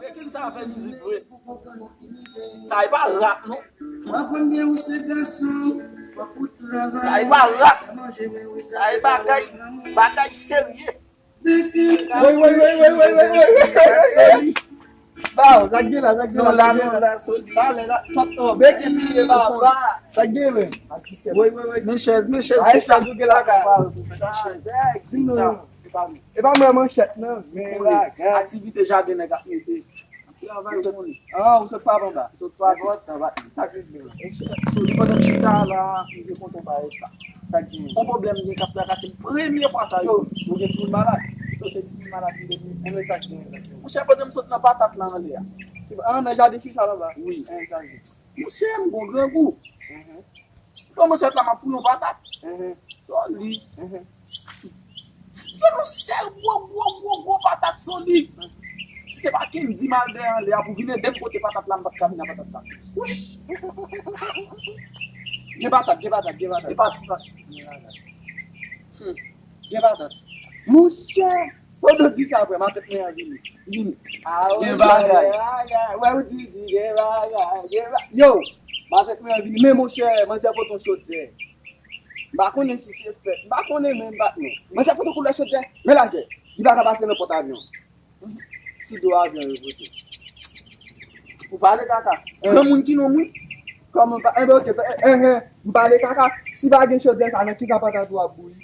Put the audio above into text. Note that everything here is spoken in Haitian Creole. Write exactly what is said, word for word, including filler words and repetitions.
Tekin sa fè mizik vre. Sa e pa rap non. Sa e pa rap. Sa e bagay, bagay serye. Woy, woy, woy, woy, woy, woy, woy, woy, woy, woy. Baw, sa k gen la, sa k gen la, sa k gen la. Non, la, non, la, soli. Talè la, sa, oh, Becky bliye papa. Sa k gen, men? Woy, woy, woy. Men chèz, men chèz. Ay, chèz ou gen la, ka. Di nou. E pa mwen manchèt, non. Men bagay. Aktivite jaden nèg ap mete. Travay ou konnen. Ah, ou sot pa anba. Ou sot pa anba, travay. Sa k gen la. Soli pandan chita la, ou te kontan pa eta. Sa k gen. On pwoblèm gen k ap trakase m. Premye fwa sa yo. Ou gen timoun malad. Yo se timoun malad ki depi. Enben sa k gen egzakteman. Monchè, pandan m sot nan patat la anlè a. Ah, nan jaden chicha la anba. Wi. Enben sa k gen. Monchè, m gon grangou. Kòmanse la m ap pou yon patat. Soli. Fè yon sèl gwo, gwo, gwo, gwo patat soli. Si se pa Kendy m al dèyè anlè a pou vin ede m pote patat la, m pa t ka vin a patat la. Gen patat, gen patat, gen patat. E pa ti patat. Hmm. Gen patat. Monchè, pandan w di sa, frè, matant mwen an vini. Vini. Ah, gen bagay. Gen bagay. Wè, ou di, di, gen bagay, gen bagay. Yo, matant mwen an vini. Men monchè, manzè pote yon chodyè. M pa konnen si se fèt. M pa konnen men m pa t non. Manzè pote koulè chodyè. Men lajè. Li pa ka pase nan pòt avyon. Sou do avyon yo pote. Ou pale kaka. Granmoun ki non mwen. Kòman pa, enben, oke, enhen, m pale kaka. Si pa gen chodyè sa, nan kisa patat ou ap bouyi?